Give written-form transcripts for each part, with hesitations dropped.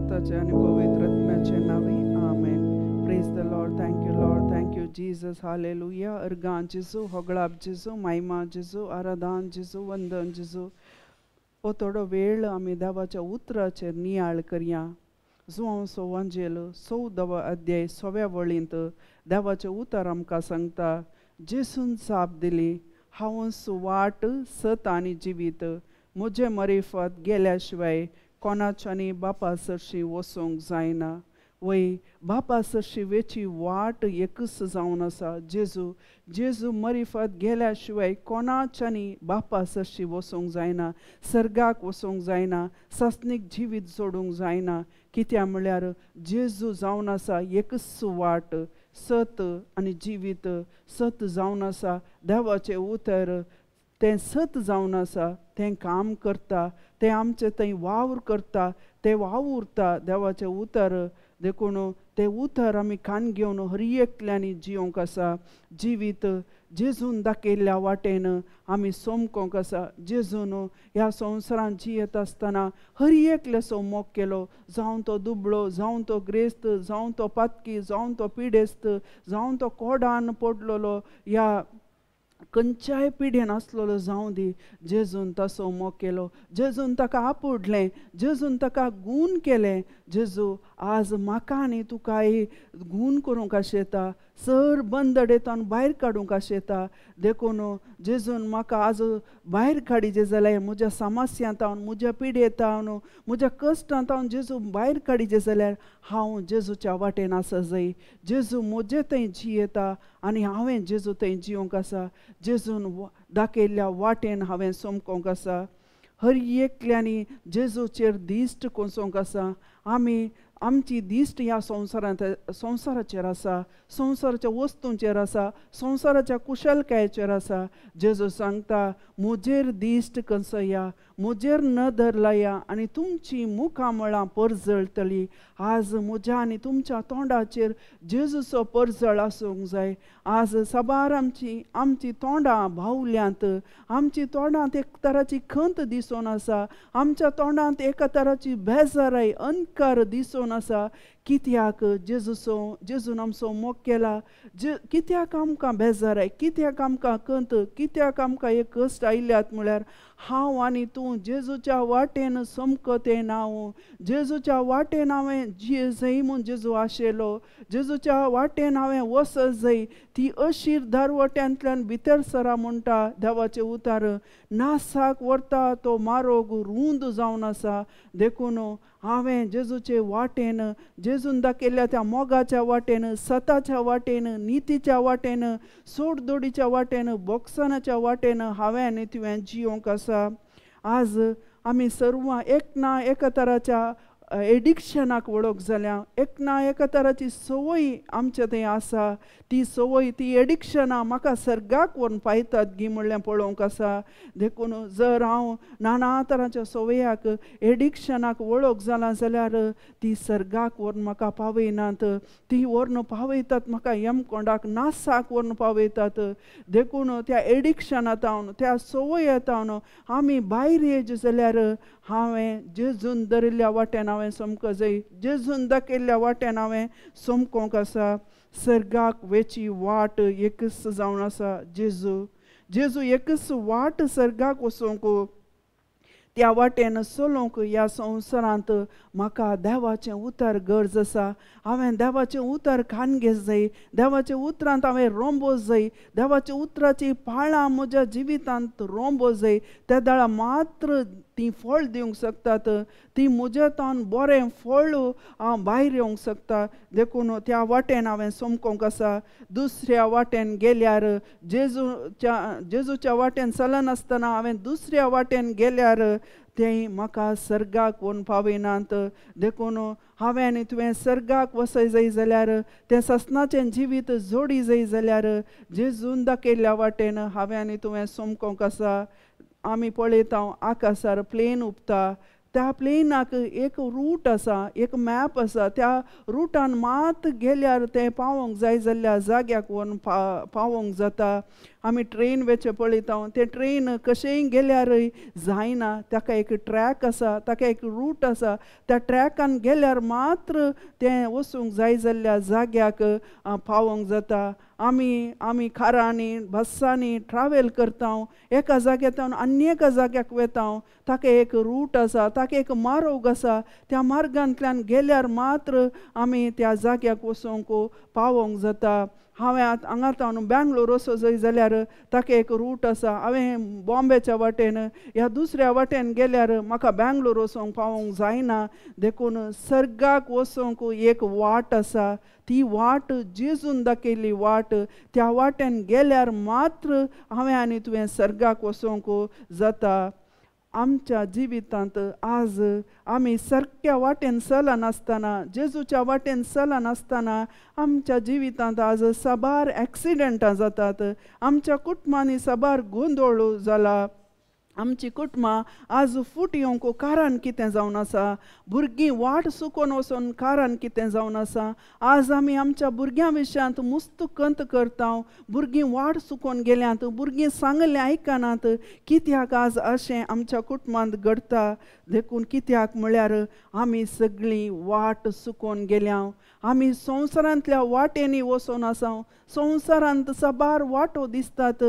पुताचे आनी पवित्र आत्म्याचे नांवे आमेन. Praise the Lord. Thank you Lord, thank you Jesus. Hallelujah. अर्गां जेजू, होगळाप जेजू, मायमा जेजू, आराधान जेजू, वंदन जेजू. हो थोडो वेळ आमी देवाच्या उतराचेर नियाळ करया. जुवांव वांजेल 14 अध्याय 6व्या वळींत देवाचें उतर आमकां सांगता, जेसून जाप दिली, हांवच वाट, सत आनी जिवीत, म्हजे मरिफत गेल्या शिवाय कोणाच्यानी बापा सरशी वचूंक जायना. वय बापा सरशी वेची वाट एकच जावन आसा, जेजू. जेजू मरिफत गेल्या शिवाय कोणाच्यानी बापा सरशी वचूंक जायना, सर्गाक वचूंक जायना, सासणीक जिवीत जोडूंक जायना. कित्याक म्हळ्यार जेजू जावन आसा एकच वाट, सत आनी जिवीत. सत जावन आसा देवाचें उतर, तें सत जावन आसा, तें काम करता, तें आमचें थंय वावर करता, तें वावुरता देवाचें उतर. देखून तें उतर आमी कान घेवन हर एकल्यांनी जियोंक आसा. जिवीत जेजून दाखयल्ल्या वाटेन आमी सोमकोंक आसा. जेजून ह्या संवसारांत जियेत आसतना हर एकल्याचो मोग केलो, जावं तो दुबळो, जावं तो ग्रेस्त, जावं तो पातकी, जावं तो पिडेस्त, जावं तो कोडान पडलेलो, ह्या खंयच्याय पिड्येन आसलेलो जावं दी, जेजून ताचो मोग केलो, जेजून ताका आपुडलें, जेजून ताका गूण केलें. जेजू आज म्हाका आनी तुकाय गूण करूंक आशेता, सर बंदडेतान भायर काडूंक आशेता. देखून जेजून म्हाका आज भायर काडिजे जाल्यार, म्हज्या समस्यांतावन, म्हज्या पिडेतावन, म्हज्या कश्टांतावन जेजू भायर काडिजे जाल्यार हांव जेजूच्या वाटेन आसा जाय. जेजू म्हजे थंय जियेता आनी हांवें जेजू थंय जियोंक आसा. जेजून दाखयल्ल्या वाटेन हांवें सोमकोंक आसा. हर एकल्यांनी जेजूचेर दिश्ट कोसोवंक आसा. आमी आमची दिश्ट ह्या संवसारांत संवसाराचेर आसा, संवसाराच्या वस्तूंचेर आसा, संवसाराच्या कुशलकायेचेर आसा. जेजू सांगता, म्हजेर दिश्ट कसया, म्हजेर नदर लाया आनी तुमची मुखामळां परजळटली. आज म्हज्या आनी तुमच्या तोंडाचेर जेजूचो परजळ आसूंक जाय. आज साबार आमची आमची तोंडां बावल्यांत, आमची तोंडांत एक तराची खंत दिसून आसा, आमच्या तोंडांत एका तराची बेजाराय, अनकार दिसून आसा. कित्याक जेजूचो जेजून आमचो मोग केला, कित्याक आमकां बेजाराय, कित्याक आमकां खंत, कित्याक आमकां एक कश्ट आयल्यात म्हळ्यार हांव आनी तूं जेजूच्या वाटेन समकतें नांव, जेजूच्या वाटेन हांवें जिये जाय म्हूण जेजू आशेलो, जेजूच्या वाटेन हांवें वचत जाय. ती अशीर दारवट्यांतल्यान भितर सरा म्हणटा देवाचें उतार, नासाक व्हरता तो मारोग रूंद जावन आसा. देखून हांवें जेजूचे वाटेन, जेजून दाखयल्ल्या त्या मोगाच्या वाटेन, सताच्या वाटेन, नितीच्या वाटेन, सोडदोडीच्या वाटेन, बोक्सानाच्या वाटेन हांवें आनी तुवें जियोंक आसा. आज आमी सर्वां एक ना एका तराच्या एडिक्शनाक वळख जाल्या, एक ना एका तराची संवय आमच्या थंय आसा. ती संवय, ती एडिक्शनां म्हाका सर्गाक व्हरून पायतात गी म्हणलें पळोवंक आसा. देखून जर हांव नाना तरांच्या संवयाक, एडिक्शनाक वळख जालां जाल्यार ती सर्गाक व्हरून म्हाका पावयनात, ती व्हरून पावयतात म्हाका यमकोंडाक, नासाक व्हरून पावयतात. देखून त्या एडिक्शनांतावन, त्या संवयेतावन आमी भायर येयचे जाल्यार हांवें जेजून धरिल्ल्या वाटेन हांवें समको जाय, जेजून दाखयल्ल्या वाटेन हांवें समकोंक आसा. सर्गाक वेची वाट एकच जावन आसा जेजू. जेजू एकच वाट सर्गाक वचूंक, त्या वाटेन चलोवंक ह्या संवसारांत म्हाका देवाचें उतर गरज आसा. हांवें देवाचें उतर कान घेत जाय, देवाच्या उतरांत हांवें रोंबो जाय, देवाच्या उतराची पाळां म्हज्या जिवितांत रोंबो जाय. त्या दाळा मात्र ती फळ दिवंक शकतात, ती म्हज्या तावन बरें फळ हांव भायर येवंक शकता. देखून त्या वाटेन हांवें समकोंक आसा. दुसऱ्या वाटेन गेल्यार, जेजूच्या वाटेन चलनासतना हांवें दुसऱ्या वाटेन गेल्यार तें म्हाका सर्गाक व्हरून पावयनात. देखून हांवें आनी तुवें सर्गाक वचय जाय जाल्यार, तें ससनाचें जिवीत जोडी जाय जाल्यार जेजून दाखयल्ल्या वाटेन हांवें आनी तुवें समकोंक आसा. आमी पळयता आकाशार प्लेन उबता, त्या प्लेनाक एक रूट आसा, एक मॅप आसा, त्या रुटान मात गेल्यार तें पावोंक जाय जाल्ल्या जाग्याक व्हरून पावोंक जाता। आमी ट्रेन वेचें पळयता, तें ट्रेन कशेंय गेल्यारय जायना, ताका एक ट्रॅक आसा, ताका एक रूट आसा, त्या ट्रॅकान गेल्यार मात्र तें वचूंक जाय जाल्ल्या जाग्याक पावोंक जाता। आमी आमी कारांनी बस्सांनी ट्रॅवल करता, एका जाग्यार आनी एका जाग्याक वेता, ताका एक रूट आसा, ताका एक मार्ग आसा, त्या मार्गांतल्यान गेल्यार मात्र आमी त्या जाग्याक वचूंक पावोंक जाता। हांवें हांगा तावन बेंगलोर वचो जाय जाल्यार ताका एक रूट आसा, हांवें बॉम्बेच्या वाटेन ह्या दुसऱ्या वाटेन गेल्यार म्हाका बेंगलोर वचोंक पावोंक जायना। देखून सर्गाक वचोंक एक वाट आसा, ती वाट जेजून दाखयल्ली वाट, त्या वाटेन गेल्यार मात्र हांवें आनी तुवें सर्गाक वचोंक जाता। आमच्या जिवितांत आज आमी सारक्या वाटेन चलनासतना, जेजूच्या वाटेन चलनासतना आमच्या जिवितांत आज साबार एक्सिडंटां जातात, आमच्या कुटुंबांनी साबार गोंदळ जाला, आमची कुटुंबां आज फूट येवंक कारण कितें जावन आसा, भुरगीं वाट चुकोन वचोन कारण कितें जावन आसा। आज आमी आमच्या भुरग्यां विशयांत मुस्त कंत करता, भुरगीं वाट चुकोन गेल्यांत, भुरगीं सांगलें आयकनात, कित्याक आज अशें आमच्या कुटुंबांत घडटा? देखून कित्याक म्हळ्यार आमी सगळीं वाट चुकोन गेल्या, आमी संवसारांतल्या वाटेंनी वचोन आसा। संवसारांत साबार वाटो दिसतात,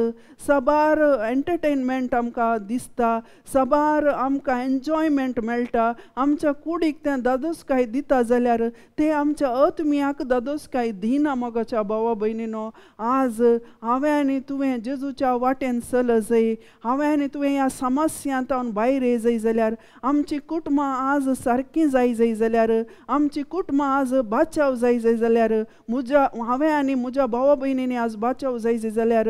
साबार एंटरटेनमेंट आमकां दिसता, साबार आमकां एन्जॉयमेंट मेळटा, आमच्या कुडीक तें दादोसकाय दिता जाल्यार तें आमच्या आत्म्याक दादोसकाय दिना। मोगाच्या भावा भयणीनो, आज हांवें आनी तुवें जेजूच्या वाटेन चलजय, हांवें आनी तुवें ह्या समस्यांत भायर येजय जाल्यार आमची कुटुंबां आज सारकीं जाय जाय जाल्यार, आमची कुटुंबां आज बाचाव जाय जाय जाल्यार, म्हज्या हांवें आनी म्हज्या भावा भयणींनी आज बाचाव जाय जाय जाल्यार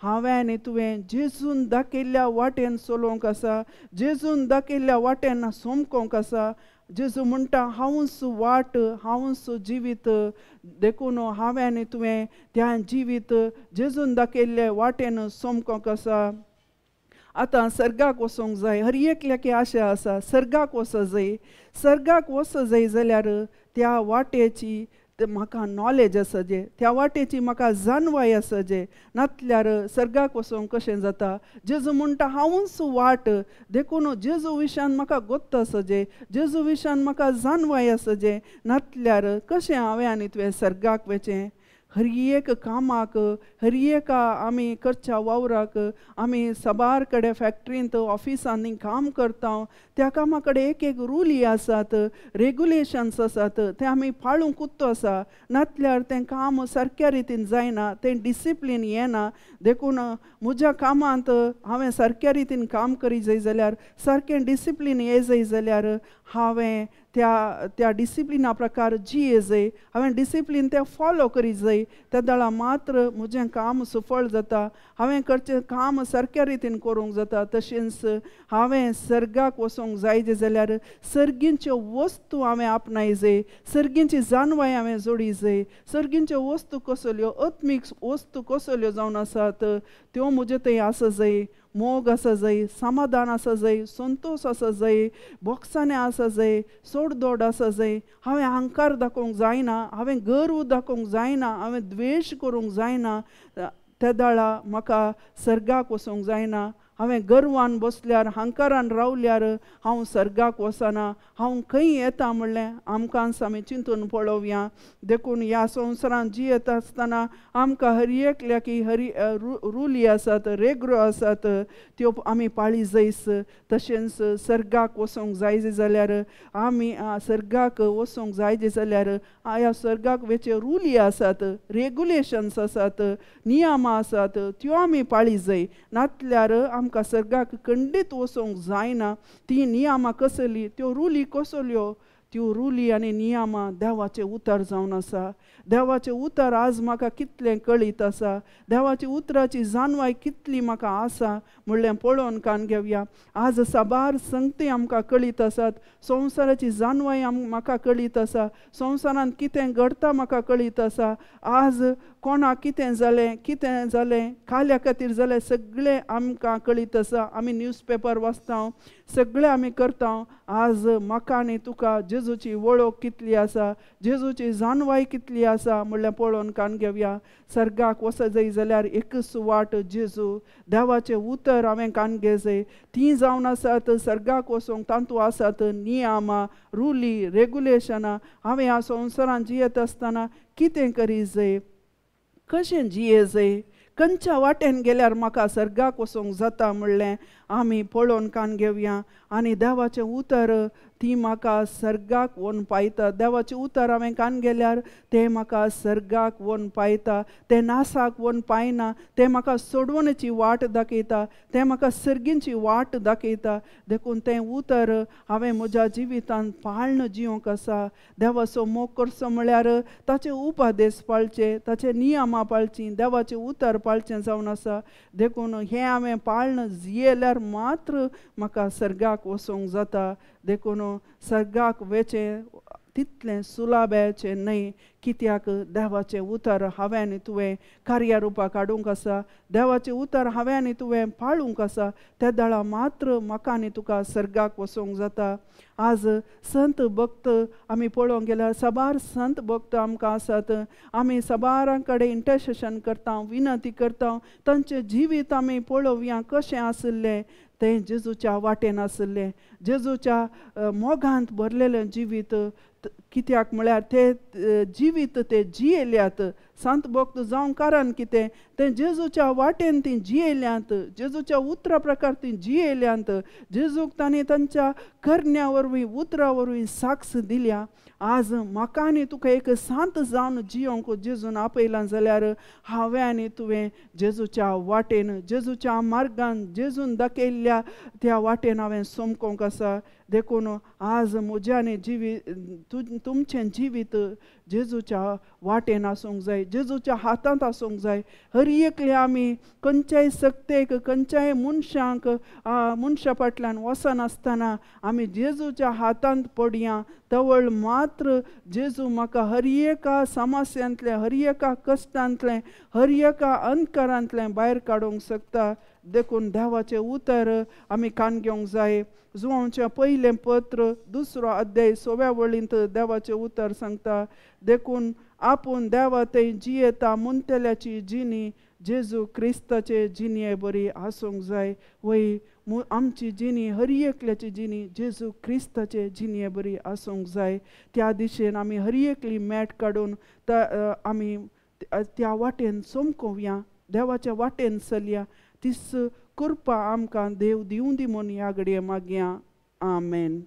हांवें आनी तुवें जेजून दाखयल्ल्या वाटेन चलोवंक आसा, जेजून दाखयल्ल्या वाटेन सोमकोंक आसा। जेजू म्हणटा हांवूच वाट, हांवूच जिवीत, देखून हांवें आनी तुवें त्या जिवीत जेजून दाखयल्ले वाटेन सोमकोंक आसा। आतां सर्गाक वचोंक जाय, हर एकल्याक आशा आसा सर्गाक वचो जाय। सर्गाक वचो जाय जाल्यार त्या वाटेची म्हाका नॉलेज आसा जे, त्या वाटेची म्हाका जाणवाय आसा जे, नातल्यार सर्गाक वचोंक कशें जाता? जेजू म्हणटा हांवूच वाट, देखून जेजू विशयान म्हाका गोत्त आसा जे, जेजू विशयान म्हाका जाणवाय आसा जे, नातल्यार कशें हांवें आनी तुवें सर्गाक वचें? हर एक कामाक, हर एका आमी करच्या वावराक, आमी साबार कडेन फॅक्ट्रींत ऑफिसांनी काम करता, त्या कामा कडेन एक एक रुली आसात, रेगुलेशन्स आसात, ते आमी पाळूंक उत्तो आसा, नातल्यार तें काम सारक्या रितीन जायना, तें डिसिप्लीन येना। देखून म्हज्या कामांत हांवें सारक्या रितीन काम करी जाय जाल्यार, सारकें डिसिप्लीन ये जाय जाल्यार हांवें त्या त्या डिसिप्लिना प्रकार जिये जाय, हांवें डिसिप्लीन तें फॉलो करी जाय, त्या दळा मात्र म्हजें काम सफळ जाता, हांवें करचें काम सारक्या रितीन करूंक जाता। तशेंच हांवें सर्गाक वचोंक जाय जाल्यार सर्गींच्यो वस्तू हांवें आपणाय जाय, सर्गींची जाणवाय हांवें जोडी जाय, सर्गींच्यो वस्तू कसल्यो, आत्मीक वस्तू कसल्यो जावन आसात त्यो म्हजे थंय आसा जाय, मोग आसा जाय, समाधान आसा जाय, संतोश आसा जाय, बोगसाणें आसा जाय, सोडदोड आसा जाय। हांवें अहंकार दाखोवंक जायना, हांवें गर्व दाखोवंक जायना, हांवें द्वेश करूंक जायना, त्या दाळा म्हाका सर्गाक वचोंक जायना। हांवें गर्वान बसल्यार, अहंकारान रावल्यार हांव सर्गाक वचना, हांव खंय येता म्हणलें आमकांच आमी चिंतून पळोवया। देखून ह्या संवसारांत जियेत आसतना आमकां हर एकल्याक हरी रुली आसात, रेगरो आसात, त्यो आमी पाळी जायस। तशेंच सर्गाक वचोंक जाय जाल्यार आमी सर्गाक वचोंक जाय जाल्यार ह्या सर्गाक वेचे रुली आसात, रेगुलेशन्स आसात, नियमां आसात, त्यो आमी पाळी जाय, नातल्यार आमकां सर्गाक खंडीत वचोंक जायना। ती नियमां कसली, त्यो रुली कसल्यो त्यो रुली आनी नियमां देवाचें उतर जावन आसा. देवाचें उतर आज म्हाका कितलें कळीत आसा, देवाच्या उतराची जाणवाय कितली म्हाका आसा म्हणलें पळोवन कान घेवया. आज साबार संगती आमकां कळीत आसात, संवसाराची जाणवाय म्हाका कळीत आसा, संवसारांत कितें घडटा म्हाका कळीत आसा, आज कोणाक कितें जालें कितें जालें काल्या खातीर जालें सगळें आमकां कळीत आसा. आमी न्यूजपेपर वाचता, सगळें आमी करता. आज म्हाका आनी तुका जेजूची वळख कितली आसा, जेजूची जाणवाय कितली आसा म्हणल्यार पळोवन कान घेवया. सर्गाक वचत जाय जाल्यार एकच वाट जेजू, देवाचें उतर हांवें कान घेजय. तीं जावन आसात सर्गाक वचूंक तातूंत आसात नियमां, रुली, रेगुलेशनां. हांवें ह्या संवसारांत जियेत आसतना कितें करी जाय, कशें जिये जाय, खंयच्या वाटेन गेल्यार म्हाका सर्गाक वचूंक जाता म्हणलें आमी पळोवन कान घेवया. आनी देवाचें उतर ती म्हाका सर्गाक व्हरून पायता. देवाचें उतर हांवें कान गेल्यार तें म्हाका सर्गाक व्हरून पायता, तें नासाक व्हरून पायना, तें म्हाका सोडवणेची वाट दाखयता, तें म्हाका सर्गींची वाट दाखयता. देखून तें उतर हांवें म्हज्या जिवितांत पाळण जिवंक आसा. देवाचो मोग करचो म्हळ्यार ताचे उपदेश पाळचे, ताचे नियमां पाळचीं, देवाचें उतर पाळचें जावन आसा. देखून हें हांवें पाळण जियेल्यार मात्र म्हाका सर्गाक वचूंक जाता. देखून सर्गाक वेचें तितलें सुलाब्याचें न्हय, कित्याक देवाचें उतर हांवें आनी तुवें कार्यारुपाक हाडूंक आसा, देवाचें उतर हांवें आनी तुवें पाळूंक आसा. ते दळा मात्र म्हाका आनी तुका सर्गाक वचूंक जाता. आज संत भक्त आमी पळोवंक गेल्यार साबार संत भक्त आमकां आसात. आमी साबारां कडेन इंटरसेशन करता, विनंती करता. तांचें जिवीत आमी पळोवया कशें आशिल्लें, तें जेजूच्या वाटेन आशिल्लें, जेजूच्या मोगांत भरलेलें जिवीत. कित्याक म्हळ्यार ते जिवीत ते जियेल्यात. संत भक्त जावंक कारण कितें, तें जेजूच्या वाटेन तीं जियेल्यांत, जेजूच्या उतरा प्रकार तीं जियेल्यांत. जेजूक तांणी तांच्या करण्या वरवीं, उतरा वरवीं साक्ष दिल्या. आज म्हाका आनी तुका एक सांत जावन जियोंक जेजून आपयलां जाल्यार हांवें आनी तुवें जेजूच्या वाटेन, जेजूच्या मार्गान, जेजून दाखयल्ल्या त्या वाटेन हांवें सोमकोंक आसा. देखून आज म्हज्या आनी जिवीत तुमचें जिवीत जेजूच्या वाटेन आसूंक जाय, जेजूच्या हातांत आसूंक जाय. हर एकले आमी खंयच्याय सक्तेक, खंयच्याय मनशांक मनशा फाटल्यान वचनासतना आमी जेजूच्या हातांत पडया. तवळ मात्र जेजू म्हाका हर एका समस्यांतलें, हर एका कश्टांतलें, हर एका अंधकारांतलें भायर काडूंक शकता. देखून देवाचें उतर आमी कान घेवंक जाय. जुवांचें पयलें पत्र 2 अध्याय 6व्या वळींत देवाचें उतर सांगता, देखून आपूण देवा थंय जियेता म्हणटल्याची जिणी जेजू क्रिस्ताचे जिणये बरी आसूंक जाय. वय आमची जिणी, हर एकल्याची जिणी जेजू क्रिस्ताचे जिणये बरी आसूंक जाय. त्या दिशेन आमी हर एकली मॅट काडून आमी त्या वाटेन सोमकोवया, देवाच्या वाटेन चलया. तीच कृपा आमकां देव दिवं दी म्हूण ह्या घडये मागया. आमेन.